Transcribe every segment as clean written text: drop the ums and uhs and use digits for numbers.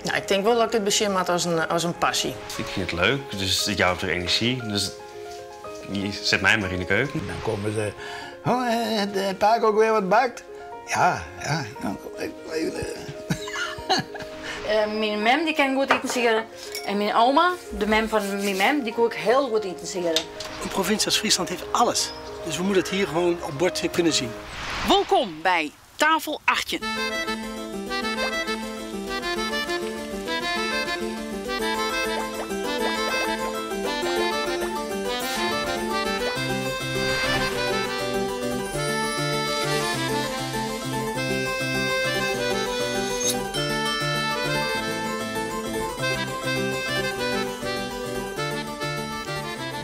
Nou, ik tink wol dat ik dit besjen moat as in, as in passy. Ik fyn it leuk, dus it jout wer enerzjy. Dus set my mar yn de keuken. Dan komme se, oh, hat pake ook wer wat bakt? Ja, ja. Myn mem dy kin goed itensiede en myn oma, de mem fan myn mem, dy koe ek hiel goed itensiede. Een provincie als Friesland heeft alles. Dus we moeten het hier gewoon op bord kunnen zien. Wolkom by Tafel 18.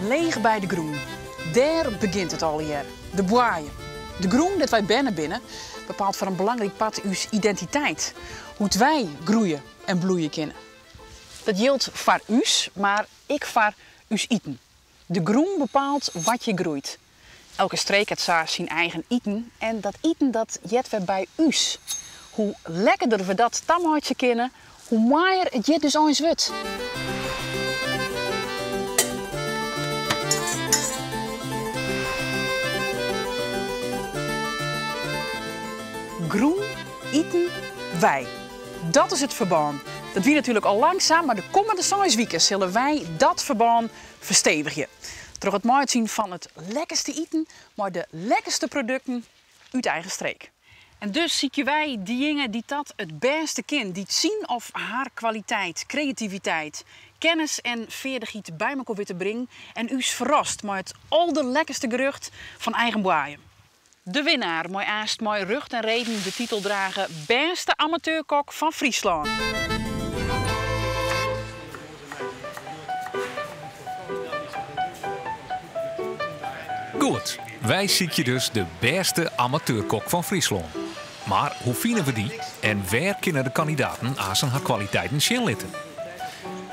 Leech by de grûn. Dêr begjint it allegear. De boaiem. De grûn dêr't wy berne binne, bepaalt foar in belangryk part ús identiteit. Hoe't wy groeie en bloeie kinne. Dat jildt foar ús, mar ek foar ús iten. De grûn bepaalt wat hjir groeit. Elke streek hat sa syn eigen iten en dat iten dat heart wer by ús. Hoe lekkerder we dat tameitsje kinne, hoe moaier it hjir dus eins wurdt. Grûn, iten, wy. Dat is it ferbân. Dat wie natuerlik al lang sa, mar de kommende seis wiken sille wy dat ferbân ferstevigje. Troch it meitsjen fan it lekkerste iten mei de lekkerste produkten út eigen streek. En dus sykje wy dyjinge dy't dat it bêste kin, dy't syn of har kwaliteit, kreativiteit, kennis en feardichheid by mekoar wit te bringen en ús ferrast mei it alderlekkerste gerjocht fan eigen boaiem. De winnaar mei aanst mei rjocht en reden de titel drage bêste amateurkok fan Fryslân. Goed, wy sykje dus de bêste amateurkok fan Fryslân. Mar hoe fine we dy en wêr kinne de kandidaten aansen har kwaliteiten sjen litte?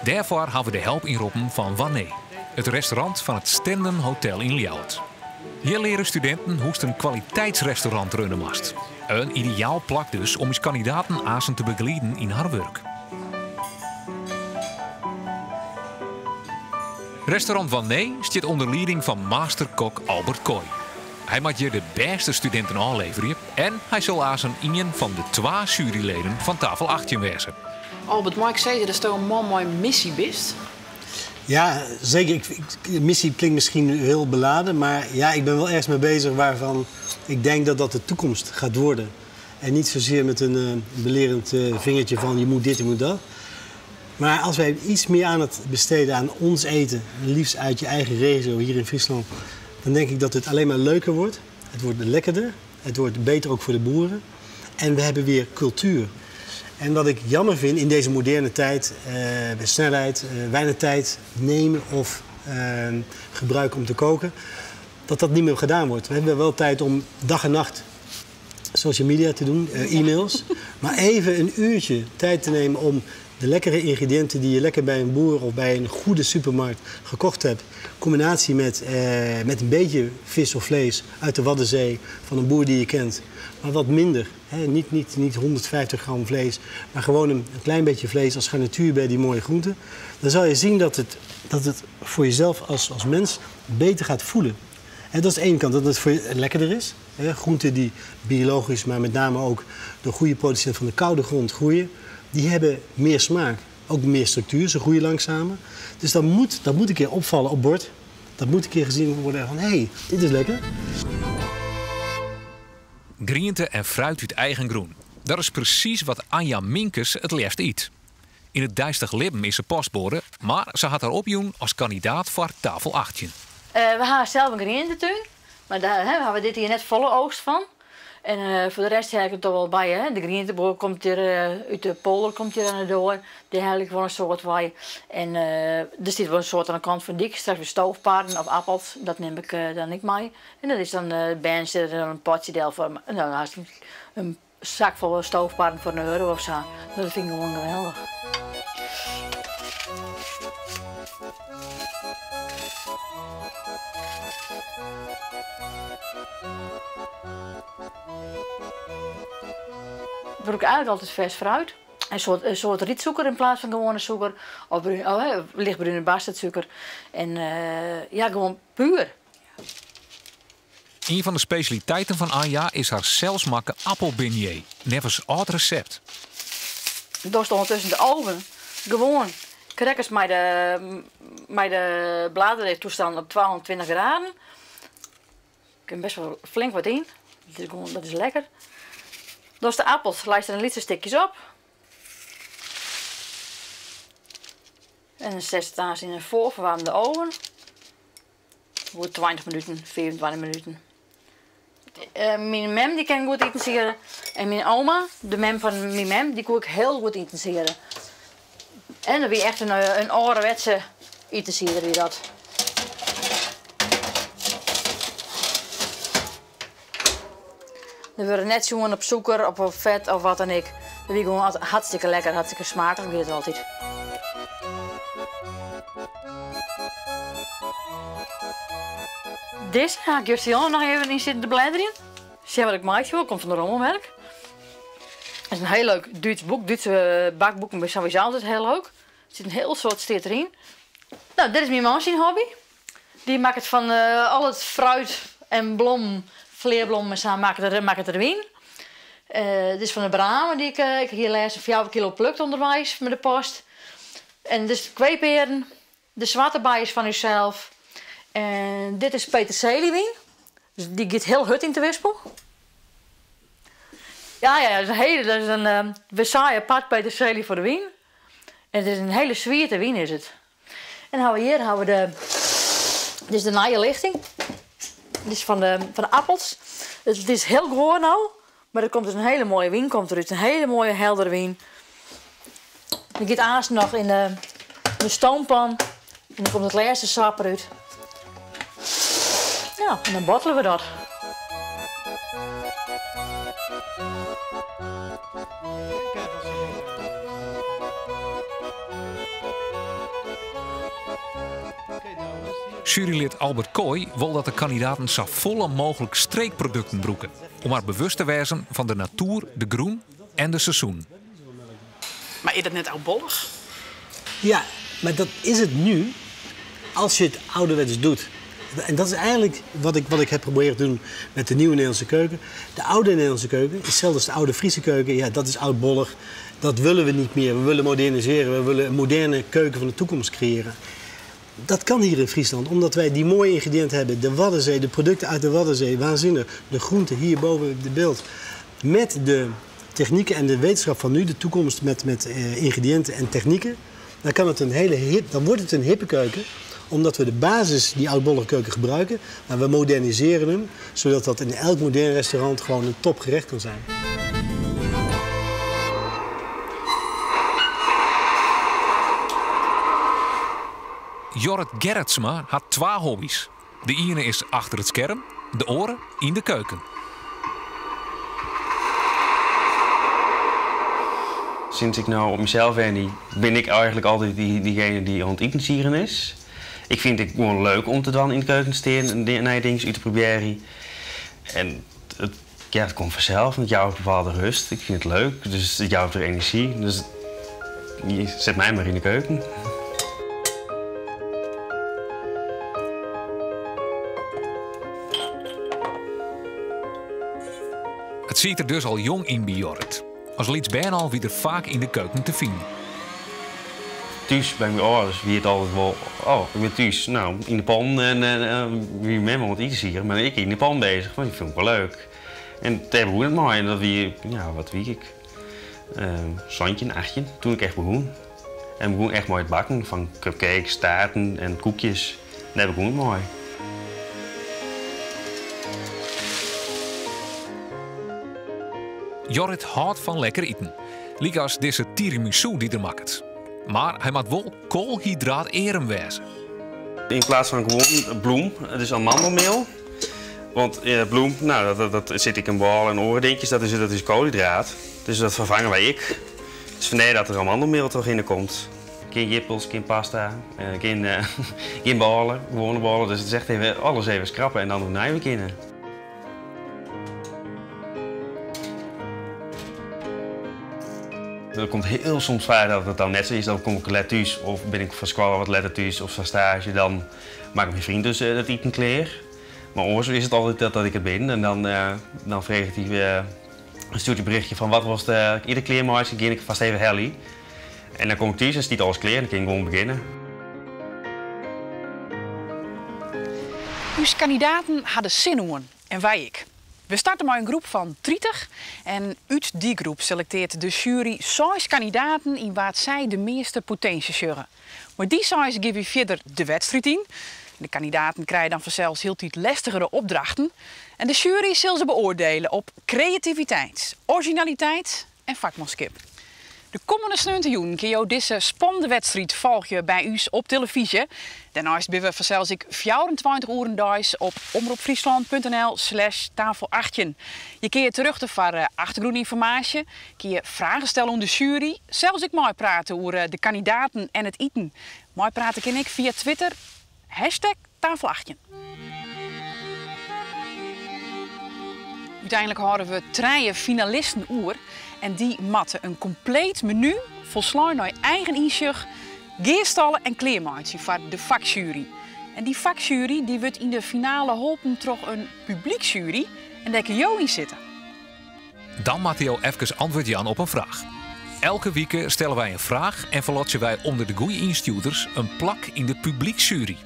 Dêrfoar hawwe we de help ynroppen fan Wannee, it restaurant fan it Stenden Hotel yn Ljouwert. Hjir leare studinten hoe'tst in kwaliteitsrestaurant runne moatst. In ideaal plak dus om ús kandidaten aansen te begelieden yn har wurk. Restaurant Wannee stiet ûnder lieding fan masterkok Albert Kooy. Hy moat hjir de bêste studinten ôfleverje en hy sil aansen ien fan de twa sjueryleden fan Tafel 18 wêze. Albert, mei ik sizze datsto in man mei in missy bist? Ja, zeker. Missie klinkt misschien heel beladen, maar ja, ik ben wel ergens mee bezig waarvan ik denk dat dat de toekomst gaat worden. En niet zozeer met een belerend vingertje van je moet dit, je moet dat. Maar als wij iets meer aandacht besteden aan ons eten, liefst uit je eigen regio hier in Friesland, dan denk ik dat het alleen maar leuker wordt. Het wordt lekkerder, het wordt beter ook voor de boeren. En we hebben weer cultuur. En wat ik jammer vind in deze moderne tijd, met snelheid, weinig tijd nemen of gebruiken om te koken, dat dat niet meer gedaan wordt. We hebben wel tijd om dag en nacht social media te doen, e-mails. Maar even een uurtje tijd te nemen om de lekkere ingrediënten die je lekker bij een boer of bij een goede supermarkt gekocht hebt, in combinatie met een beetje vis of vlees uit de Waddenzee van een boer die je kent, maar wat minder. Hè? Niet 150 gram vlees, maar gewoon een klein beetje vlees als garnituur bij die mooie groenten. Dan zal je zien dat het voor jezelf als mens beter gaat voelen. En dat is één kant, dat het voor je lekkerder is. Hè? Groenten die biologisch, maar met name ook door goede producenten van de koude grond groeien, die hebben meer smaak, ook meer structuur, ze groeien langzamer. Dus dat moet een keer opvallen op bord. Dat moet een keer gezien worden van, hé, hey, dit is lekker. Griente en fruit út eigen grûn. Dat is presys wat Anja Minkes it leafst yt. Yn it deistich libben is se postboade, mar se hat har opjûn as kandidaat foar Tafel 18. We hawwe sels in grientetún, mar dêr, hè, hawwe we dit jier net folle oogst fan. En foar de rest ha ik it toch wol by. Hè. De grienteboer komt hjir, út de polder komt hjir oan de doar. Dêr helje ik wol in soad wei. En der stiet wol in soad oan de kant fan de dyk. Straks wer stoofparren of appels, dat nim ik dan ek mei. En dat is dan, de bern sitte der dan in potsje del foar. En dan hast in sak fol stoofparren foar in euro of sa. Dat fyn ik gewoan geweldich. Ik brûk eigentlik altyd fers fruit. In soart, in soart rytsûker yn plaats fan gewoane sûker. Of brún, oh, hè, lichtbrune basterdsuker. En eh, ja, gewoan puer. Een fan de spesjaliteiten fan Anja is har selsmakke appelbeignet, neffens âld resept. Dochst ûndertusken de oven gewoan krekkers mei de, mei de bladerdeegtoestân op 220 graden. Kin best wol flink wat yn. Dat is gewoan, dat is lekker. Dochst de appels, leist der in lytse stikjes op. En dan setst it aanst yn in foarferwaarmde oven. Goed 20 minuten, 25 minuten. Eh, myn mem dy kin goed itensiede. En myn oma, de mem fan myn mem, dy koe ek hiel goed itensiede. En dat wie echt in, eh, in âlderwetse itensieder wie dat. Der wurde net sjoen op sûker of op fet of wat dan ek. Dat wie gewoan hartstikke lekker, hartstikke smaaklik wie it altyd. Dizze ha ik justerjûn noch even yn sitten te blädderjen. Sjen wat ik meitsje wol, komt fan de rommelmerk. Dat is in hiel leuk Dútsk boek. Dútske bakboeken binne sowieso altyd hiel leuk. Der sit in hiel soad steat deryn. No, dit is myn man syn hobby. Dy makket fan al it fruit en blommen, flearblommen en sa, makket er, makket er wyn. Dit is fan de bramen dy't ik, ik hie lêsten 4 kilo plukt ûnderweis mei de post. En dit is kweepearen, de swarte bei is fan ússels. En dit is peterseliewyn, dus dy giet hiel hurd yn Terwispel. Ja, ja, dat is in hele, dat is in, we saaie apart peterselie foar de wyn. En it is in hiele swiete wyn is it. En dan hawwe we hjir hawwe we de, dit is de nije lichting. Dit is fan de, fan de appels. It is hiel gewoan no, mar der komt dus in hiele moaie wyn komt derút. In hiele moaie heldere wyn. Die giet aanst noch yn de, de stoompan. En dan komt it lêste sap derút. Ja, en dan bottele we dat. Jurylid Albert Kooy wol dat de kandidaten safolle mooglik streekprodukten brûke, om har bewust te wêzen fan de natoer, de grûn en de seizoenen. Mar is dat net âldbollich? Ja, maar dat is het nu als je het ouderwets doet. En dat is eigenlijk wat ik, wat ik heb geprobeerd te doen met de nieuwe Nederlandse keuken. De oude Nederlandse keuken is hetzelfde als de oude Friese keuken. Ja, dat is oudbollig. Dat willen we niet meer. We willen moderniseren. We willen een moderne keuken van de toekomst creëren. Dat kan hier in Friesland, omdat wij die mooie ingrediënten hebben. De Waddenzee, de producten uit de Waddenzee, waanzinnig. De groenten hier boven de beeld. Met de technieken en de wetenschap van nu, de toekomst met, met eh, ingrediënten en technieken. Dan, kan het een hele hip, dan wordt het een hippe keuken omdat we de basis, die oudbollige keuken, gebruiken. Maar we moderniseren hem, zodat dat in elk modern restaurant gewoon een topgerecht kan zijn. Jorrit Gerritsma hat twa hobbys. De iene is achter it skerm, de oare yn de keuken. Sinds ik no op mysels wenje, bin ik eigenlik altyd diegene dy't oan it itensieden is. Ik fyn it gewoan leuk om te dwaan yn de keuken te stean en nije dingen út te probearjen. En it, ja, it komt fansels, want it jout in bepaalde rêst. Ik fyn it leuk, dus it jout wer enerzjy. Dus set my mar yn de keuken. It siet der dus al jong yn by Jorrit. As lyts bern al wie er faak yn de keuken te finen. Thús by myn âlders wie it altyd wol, oh, ik bin thús, no, yn de pan en wie myn mem oan it itensieden, mar ik yn de pan beuzich, want ik fûn it wol leuk. En dêr begûn it mei en dat wie, ja, wat wie ik, 17, 18, toen ik echt begûn. En begûn echt mei it bakken fan cupcakes, taarten en koekjes. Dêr begûn it mei. Jorrit hâldt fan lekker iten, lykas dizze tiramisu dy't er makket. Mar hy moat wol koalhydraatearm wêze. Yn plaats fan gewoan bloem, it is amandelmiel. Want bloem, no, dat, dat sit ek yn bôle en oare dinkjes, dat is, dat is koalhydraat. Dus dat ferfange wy ek. Dus fandêr dat der amandelmiel trochhinne komt. Gjin jirpels, gjin pasta, gjin, gjin bôle, gewoane bôle. Dus it is echt even alles even skrappe en dan opnij begjinne. It komt hiel soms foar dat it dan net sa is. Dan kom ik let thús of bin ik fan skoalle wat letter thús of fan staazje. Dan makket myn freon dus it iten klear. Mar oars is it altyd dat ik it bin. En dan, dan freget hy, dan stjoert hy berichtje fan wat wolst ite klearmeitsje, gean ik fast even helje. En dan kom ik thús en stiet alles klear en dan kin ik gewoan begjinne. Us kandidaten ha der sin oan en wy ek. We starte mei in groep fan 30 en út dy groep selekteart de sjuery seis kandidaten yn wa't sy de measte potinsje sjogge. Mei dy seis gean wy fierder de wedstriid yn. De kandidaten krije dan fansels hieltyd lestigere opdrachten en de sjuery sil se beoardiele op kreativiteit, orizjinaliteit en fakmanskip. De kommende sneontejûn kinne jo dizze spannende wedstriid folgje by ús op telefyzje. Dêrneist binne we fansels ek 24 oeren deis op omropfryslân.nl slash tafel 18. Je kinne terjochte foar eh, achtergrûnynformaasje, kinne je fragen stelle oan de sjuery, sels ek meiprate oer eh, de kandidaten en it iten. Meiprate kin ek fia Twitter, hashtag tafel 18. Uteinlik hâlde we trije finalisten oer en dy moatte in kompleet menu folslein nei eigen ynsjoch gearstalle en klearmeitsje foar de faksjuery. En dy faksjuery dy wurdt yn de finale holpen troch in publyksjuery en dêr kinne jo yn sitte. Dan moatte jo efkes antwurd jaan op in fraach. Elke wike stelle wy in fraach en ferlotsje wy ûnder de goede ynstjoerders in plak yn de publyksjuery.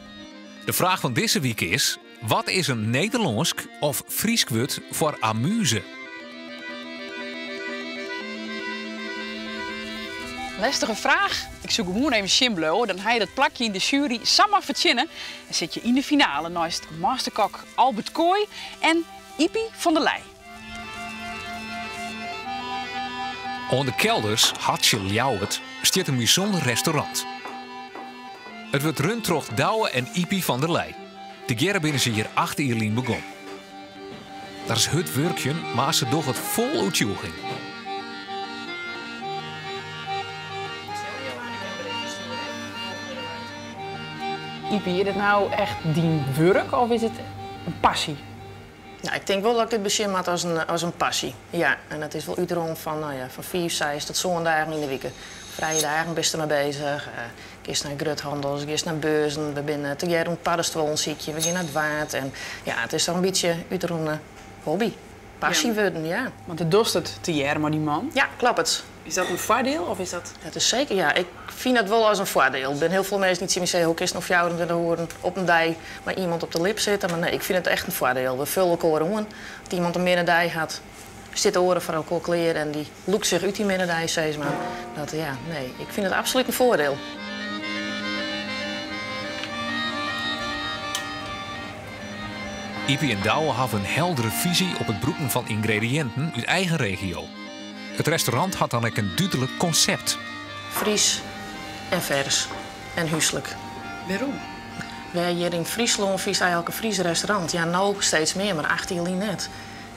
De fraach fan dizze wike is: wat is in Nederlânsk of Frysk wurd foar amuse? Lestige fraach. Ik soe gewoan even sjen bliuwe, dan ha je dat plakje yn de sjuery samar fertsjinne en sit je yn de finale neist masterkok Albert Kooy en Ypie van der Leij. Oan de Kelders, hartsje Ljouwert, stiet in bysûnder restaurant. It wurdt rund troch Douwe en Ypie van der Leij. Tegearre binne se hjir acht jier lyn begûn. Dat is hurd wurkjen, mar se dogge it fol oertsjûging. Ypie, is dit no echt dyn wurk of is it in passy? Nou, ik tink wol dat ik dit besjen moat as in, as in passy. Ja, en it is wol útrûn fan, no ja, fan fiif, seis tot sân dagen yn de wike. Frije dagen bist der mei beuzich. Giest nei gruthannels, giest nei beurzen. We binne tegearre oan it paddestuollen sykjen, we gean nei it Waad. En ja, it is toch in bytsje útrûne hobby. Passy wurden, ja. Want do dochst it tegearre mei dyn man? Ja, kloppet. Is dat in foardiel of is dat. Dat is seker, ja. Ik fyn dat wol as in foardiel. Der binne hiel folle minsken dy't tsjin my sizze, hoe kinst no 24 oeren op in dei mei iemand op de lip sitte? Mar nee, ik fyn it echt in foardiel. We fulle elkoar oan. As iemand in minne dei hat, stiet de oare foar elkoar klear en dy lûkt sich út dy minne dei, sis mar. Dat, ja, nee, ik fyn it absolút in foardiel. Ypie en Douwe hawwe in heldere fisy op it brûken fan yngrediïnten út eigen regio. It restaurant hat dan ek in dúdlik konsept. Frysk en fers en húslik. Wêrom? Wêr hjir yn Fryslân fynst eigentlik in Frysk restaurant? Ja, no steeds mear, mar 8 jier lyn net.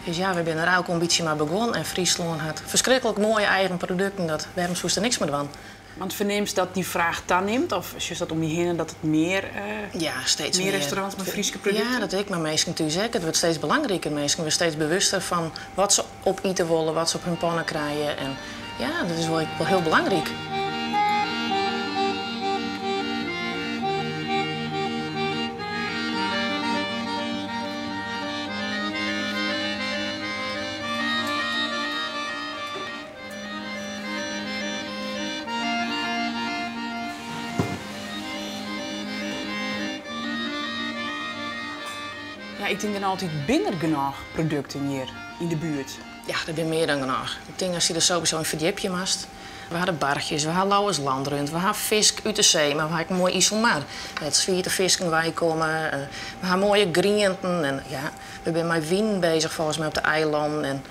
Dus ja, wy binne der eigentlik in bytsje mei begûn en Fryslân hat ferskriklik moaie eigen produkten, dat wêrom soest der niks mei dwaan? Want fernimst dat dy fraach tanimt of sjochst dat om dy hinne dat it mear, Ja, steeds mear mear. restaurants mei Fryske produkten? Ja, dat ek, mar minsken thús ek. It wurdt steeds belangriker. Minsken wurde steeds bewuster fan wat se opite wolle, wat se op hun panne krije. En ja, dat is wol, wol hiel belangryk. Ja, ik tink dan altyd, binne der genôch produkten hjir yn de buert? Ja, der binne mear dan genôch. Ik tink ast dy der sowieso yn ferdjipje moatst. We ha de barchjes, we ha Lauwersland we ha fisk út de see, mar we ha ek in moai Iselmar, wêr't swiete fisken weikomme. We ha moaie grienten en ja, we binne mei winen beuzich folgens my op de eilannen. En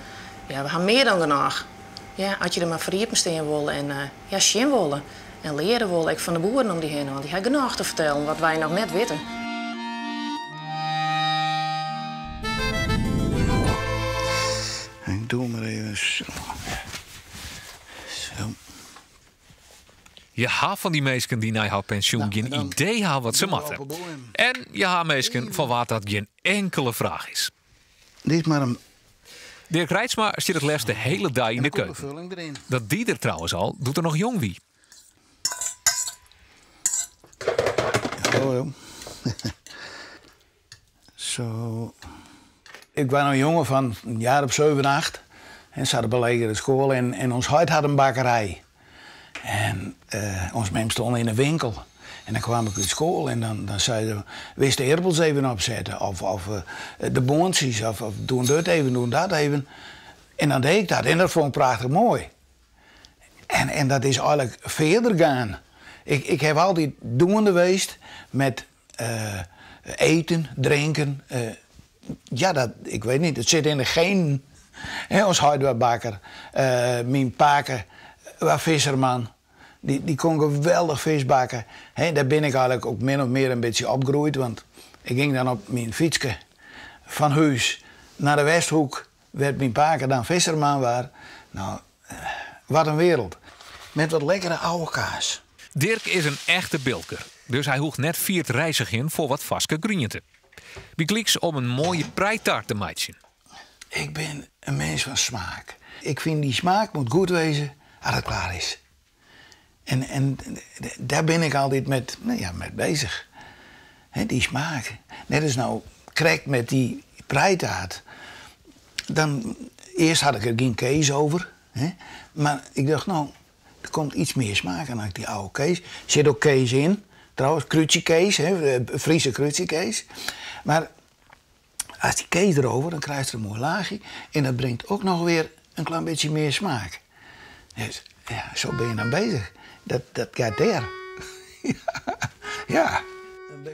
ja, we ha mear dan genôch. Ja, as je der mar foar iepen stean wolle en ja, sjen wolle en leare wolle, ek fan de boeren om dy hinne, want dy ha genôch te fertellen wat wy noch net witte. Ik doe mar even zo. Zo. Je ha fan dy minsken dy't nei har pensjoen gjin idee ha wat se moatte. En je ha minsken foar wa't dat gjin inkele fraach is. Dit is mar in. Dirk Reitsma stiet it leafst de hiele dei yn de keuken. Dat die er trouwens al doe't er noch jong wie. Oh, joh. Zo. Ik was een jongen van een jaar of 7, 8. En zat op een legere school en ons huid had een bakkerij. En ons mem stond in de winkel. En dan kwam ik uit school en dan zeiden ze, wist de aardappels even opzetten. Of de boontjes, of doen dat even, doen dat even. En dan deed ik dat en dat vond ik prachtig mooi. En dat is eigenlijk verder gaan. Ik heb altijd doende geweest met eten, drinken. Ja, dat, ik weet niet, het zit in de genen. Hè, ons huid was bakker, mijn paken was visserman. Die kon geweldig vis bakken. Hè, daar ben ik eigenlijk ook min of meer een beetje opgegroeid. Want ik ging dan op mijn fietsje van huis naar de Westhoek. Werd mijn paken dan visserman waar. Nou, wat een wereld. Met wat lekkere oude kaas. Dirk is een echte bilker. Dus hij hoeft net vier te reizigen voor wat vaske groenten. Bygelyks om een mooie preitaart te maken. Ik ben een mens van smaak. Ik vind die smaak moet goed wezen als het klaar is. En daar ben ik altijd met bezig. Hè, die smaak. Net als nou krek met die preitaart. Dan, eerst had ik er geen kees over. Hè? Maar ik dacht, nou, er komt iets meer smaak aan die oude kees. Er zit ook kees in. Trouwens, krutjekees, hè, Friese krutjekees. Maar als die kees erover, dan krijg je er een mooi laagje. En dat brengt ook nog weer een klein beetje meer smaak. Dus ja, zo ben je dan bezig. Dat gaat daar. Ja.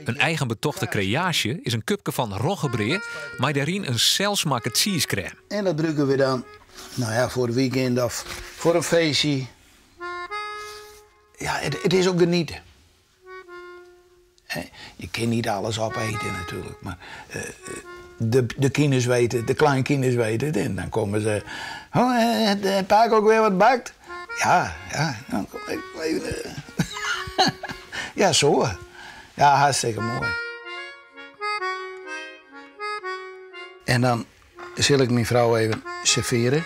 Een eigen betochte creatie is een cupje van roggebreer, maar daarin een zelfsmakke cheesecrème. En dat drukken we dan, voor het weekend of voor een feestje. Ja, het is ook genieten. Hè, je kan niet alles opeten natuurlijk, maar de kinders weten, de kleinkinders weten het. En dan komen ze, oh het paak ook weer wat bakt? Ja, ja, dan kom ik even. Ja, zo. Ja, hartstikke mooi. En dan zal ik mijn vrouw even serveren.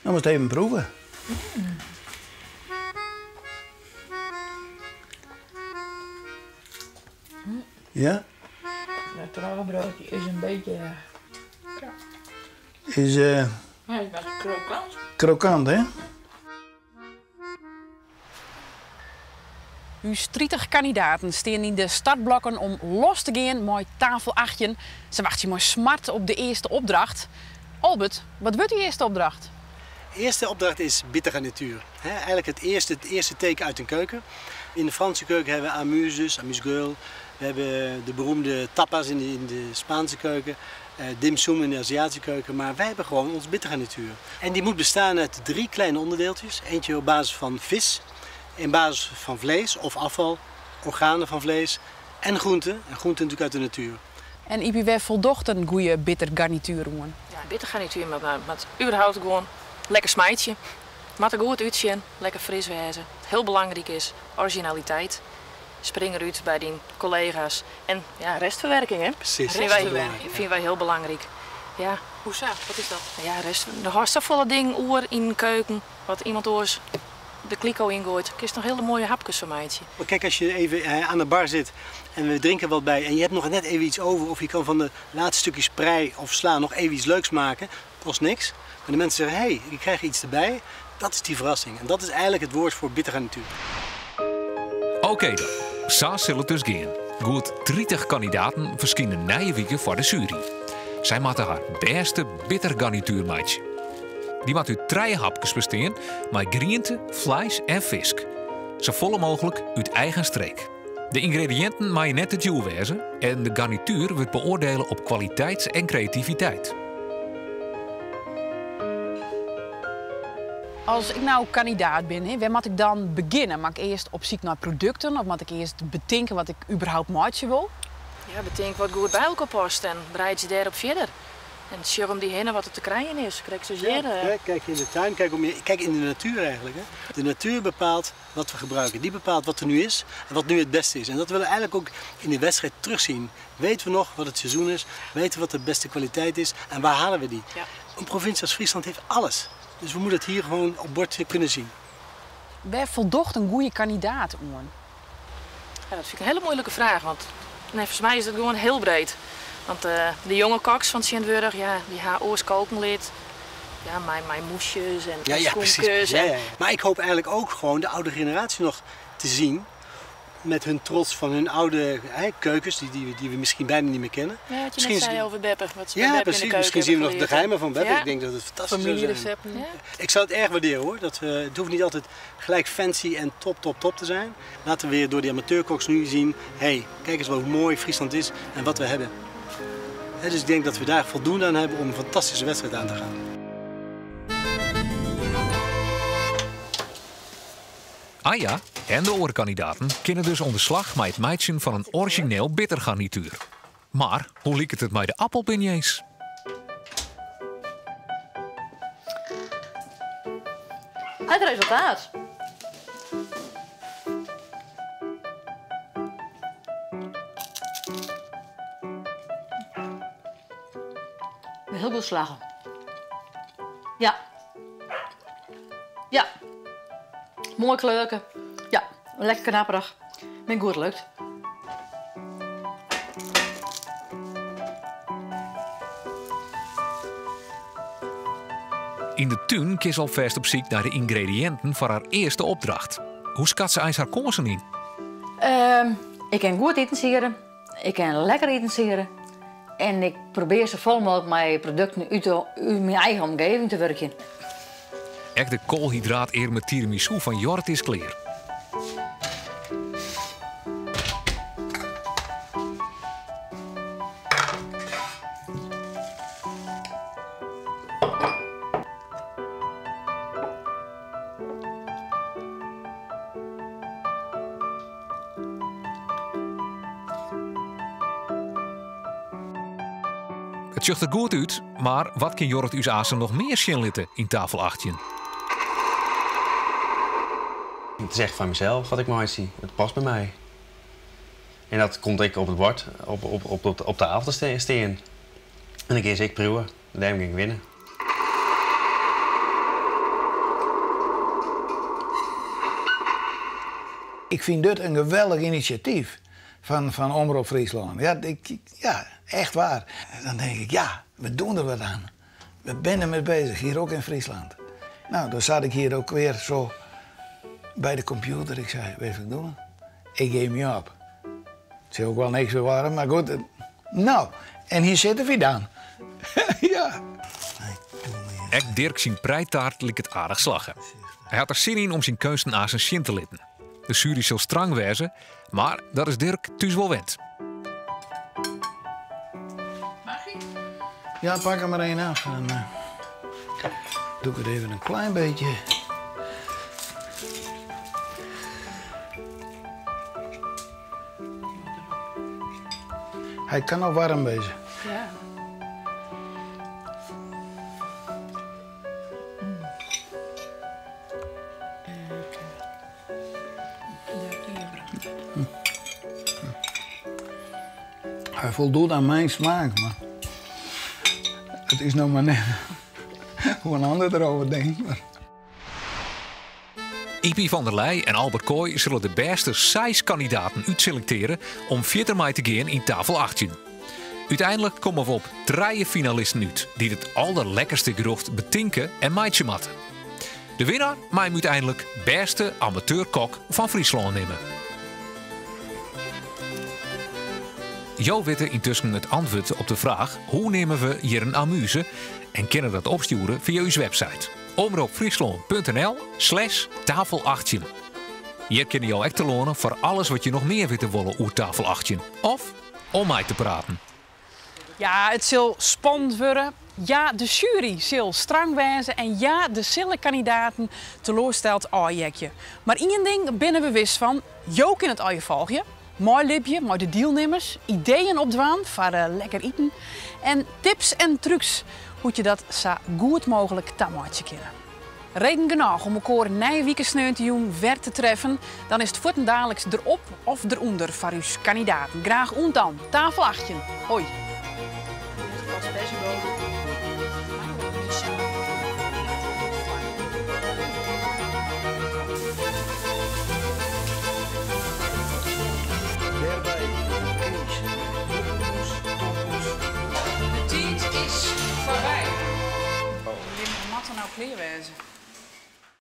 Dan moet het even proeven. Ja? Het roggebroodje is een beetje... Is Ja, het was krokant. Krokant, hè? Uw 30 kandidaten staan in de startblokken om los te gaan met tafel 8. Ze wachten maar smart op de eerste opdracht. Albert, wat wordt die eerste opdracht? De eerste opdracht is bittergarnituur. Hè, eigenlijk het eerste teken uit een keuken. In de Franse keuken hebben we amuses, amuse-gueule. We hebben de beroemde tapas in de Spaanse keuken. Dim sum in de Aziatische keuken. Maar wij hebben gewoon ons bittergarnituur. En die moet bestaan uit 3 kleine onderdeeltjes. Eentje op basis van vis, in basis van vlees of afval, organen van vlees en groenten. En groenten natuurlijk uit de natuur. En Ibi, wij voldocht een goede bittergarnituur, jongen. Ja, bittergarnituur, maar überhaupt gewoon lekker smijtje. Maar er goed uitzien, lekker fris wezen. Wat heel belangrijk is, originaliteit. Spring eruit bij die collega's. En ja, restverwerking, hè? Precies, Restverwerking ja. vinden wij heel belangrijk. Ja. Hoe zo? Wat is dat? Ja, rest, de hartstikke ding, oer in de keuken, wat iemand oors de kliko ingooit. Kun je nog hele mooie hapjes van meidje. Maar kijk, als je even aan de bar zit en we drinken wat bij en je hebt nog net even iets over of je kan van de laatste stukjes prei of sla nog even iets leuks maken, kost niks. Maar de mensen zeggen, hé, hey, ik krijg iets erbij. Dat is die verrassing. En dat is eigenlijk het woord voor bittergarnituur. Oké dan, zo zal het dus gaan. Goed 30 kandidaten verschijnen nije weken voor de jury. Zij moeten haar beste bittergarnituur maken. Die moet uit 3 hapjes bestaan, met groente, vlees en vis. Zo volle mogelijk uit eigen streek. De ingrediënten mag je net te duur wezen en de garnituur wordt beoordelen op kwaliteit en creativiteit. Als ik nou kandidaat ben, hè, waar moet ik dan beginnen? Mag ik eerst op zoek naar producten of moet ik eerst bedenken wat ik überhaupt maken wil? Ja, bedenk wat goed bij elkaar past en breid je daarop verder. En sjoch om dy hinne wat der te krijen is, krekt sa hjir. Ja, kijk in de tuin, kijk, om je, kijk in de natuur eigenlijk. Hè. De natuur bepaalt wat we gebruiken. Die bepaalt wat er nu is en wat nu het beste is. En dat willen we eigenlijk ook in de wedstrijd terugzien. Weten we nog wat het seizoen is? Weten we wat de beste kwaliteit is? En waar halen we die? Ja. Een provincie als Friesland heeft alles. Dus we moeten het hier gewoon op bord kunnen zien. Wêr foldocht in goede kandidaat oan? Ja, dat vind ik een hele moeilijke vraag, want neffens my is it gewoan hiel breed. Want de jonge koks fan tsjintwurdich, ja, dy ha oars koken leard. Ja, mei mûsjes en Ja, precies. skûmkes Ja, en ja, ja. Maar ik hoop eigenlijk ook gewoon de oude generatie nog te zien. Met hun trots van hun oude, hè, keukens, die we misschien bijna niet meer kennen. Ja, wat je Misschien net is zei het over Beppe, wat ze bij Ja, Beppe in de precies. keuken Misschien zien we nog hebben de geleerd. geheimen van Beppe. Ja. Ik denk dat het fantastisch zou zijn. Familierecepten. Ja. Ik zou het erg waarderen hoor. Het hoeft niet altijd gelijk fancy en top, top, top te zijn. Laten we weer door die amateurkoks nu zien. Hé, kijk eens wat mooi Friesland is en wat we hebben. Hè, dus ik denk dat we daar voldoende aan hebben om een fantastische wedstrijd aan te gaan. Ah ja, en de oare kandidaten kinne dus oan de slach mei it meitsjen fan in origineel bittergarnituer. Mar hoe liket it mei de appelbeignets? Het resultaat. Heel goed slagen. Ja. Ja. Mooi kleuren. Ja, lekker knapperig. Ben goed gelukt. Yn de tún is alfêst op syk nei de yngrediïnten foar har earste opdracht. Hoe skat se eins har kânsen yn? Ik kin goed itensiede. Ik kin lekker itensiede. En ik probearje sa folle mooglik mei produkten út myn eigen omjouwing te wurkjen. Ek de koalhydraatearme tiramisu fan Jorrit is klear. It sjocht der goed út, mar wat kin Jorrit ús aansen noch mear sjen litte yn tafel 18? It is echt fan mysels wat ik meitsje. It past by my. En dat komt ek op it board, op tafel te stean. En dan gean se ek priuwe. Dêrom gean ik winne. Ik fyn dit in geweldich inisjatyf fan Omrop Fryslân. Ja, ja, echt waar. Dan tink ik, ja, we dogge der wat oan. We binne dermei beuzich, hjir ek yn Fryslân. Nou, dan siet ik hjir ek wer sa by de kompjûter. Ik sei, wat ik dwaan? Ik geef my op. It sil ek wol niks wurde, mar goed. Nou, en hjir sitte we dan. Ja. Ek Dirk syn preittaart liket aardich slagge. Hy hat der sin yn om syn keunsten aansen sjen te litten. De sjuery sil strang wêze, mar dat is Dirk thús wol wend. Mag ik? Ja, pak er mar één af. Dan doch ik it even in klein bytsje. Hy kin noch waarm wêze. Ja. Hy foldocht oan myn smaak, mar it is noch mar net hoe't in oar deroer tinkt. Mar... Ypie van der Leij en Albert Kooy sille de bêste 6 kandidaten útselektearje om fierder mei te gean yn tafel 18. Uteinlik komme we op 3 finalisten út dy't it alderlekkerste gerjocht betinke en meitsje moatte. De winner mei him úteinlik bêste amateurkok fan Fryslân neame. Jo witte yntusken it antwurd op de fraach hoe neame we hjir in amuse en kinne dat opstjoere fia ús website omropfryslân punt N L slash tafel 18. Hjir kinne jo ek telâne foar alles wat je noch mear witte wolle oer tafel 18 of om mei te praten. Ja, it sil spannend wurde. Ja, de sjuery sil strang wêze en ja, de sille kandidaten teloarsteld ôfheakje. Mar ien ding binne we wis fan, jo kinne it allegear folgje. Meilibje mei de dielnimmers, ideeën opdwaan foar eh, lekker iten en tips en trucs hoe't je dat sa goed mooglik tameitsje kinne. Reden genôch om elkoar nije wike sneontejûn wer te treffen. Dan is it fuortendaliks derop of derûnder foar ús kandidaten. Graach oant dan. Tafel 18. Hoi. De tiid is foarby. Moat er no klear wêze?